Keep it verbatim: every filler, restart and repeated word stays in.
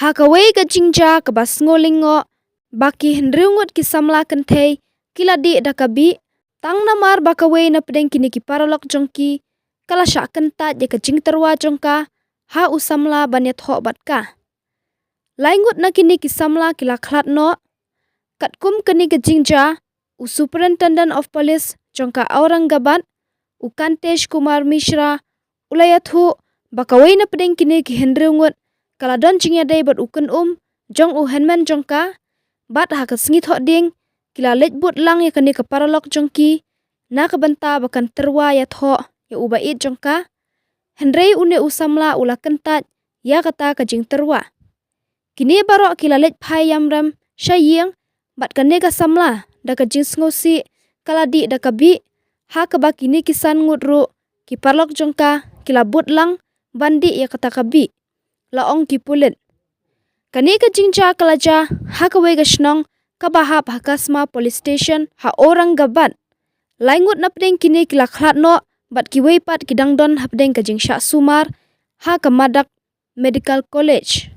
Ha kawei ka jingjia kaba sngewlyngngoh, ba ki hynriew ngut ki samla kynthei ki la dih da ka bih, tang namar ba kawei na pdeng kine ki paralok jong ki ka la shah kyntait ïa ka jingtyrwa jong ka ha u samla ban ïathoh bad ka. Lai ngut na kine ki samla ki la khlad noh. Katkum kane ka jingjia, u Superintendent of Police jong ka Aurangabad, u Kantesh Kumar Mishra, u la ïathuh ba kawei na pdeng kine ki hynriew ngut ka la don jingïadei bad u kynum jong u hynmen jong ka, bad ha ka sngi Thohdieng ki la leit bud lang ïa kane ka paralok jong ki na ka bynta ba kan tyrwa ïathoh ïa u ba ïeit jong ka. Hynrei une u samla u la kyntait ïa kata ka jingtyrwa. Kine baroh ki la leit phai ïamrem sha ïing bad kane ka samla da ka jingsngewsih ka la dih da ka bih, ha kaba kine ki san ngut ruh ki paralok jong ka ki la bud lang ban dih ïa kata ka bih, la ong ki pulit. Kane ka jingjia ka la jia ha kawei ka shnong kaba hap ha Kasma Police Station ha Aurangabad. Lai ngut na pdeng kine ki la khlad noh bad kiwei pat ki dang don ha pdeng ka jingshah sumar ha ka Madak Medical College.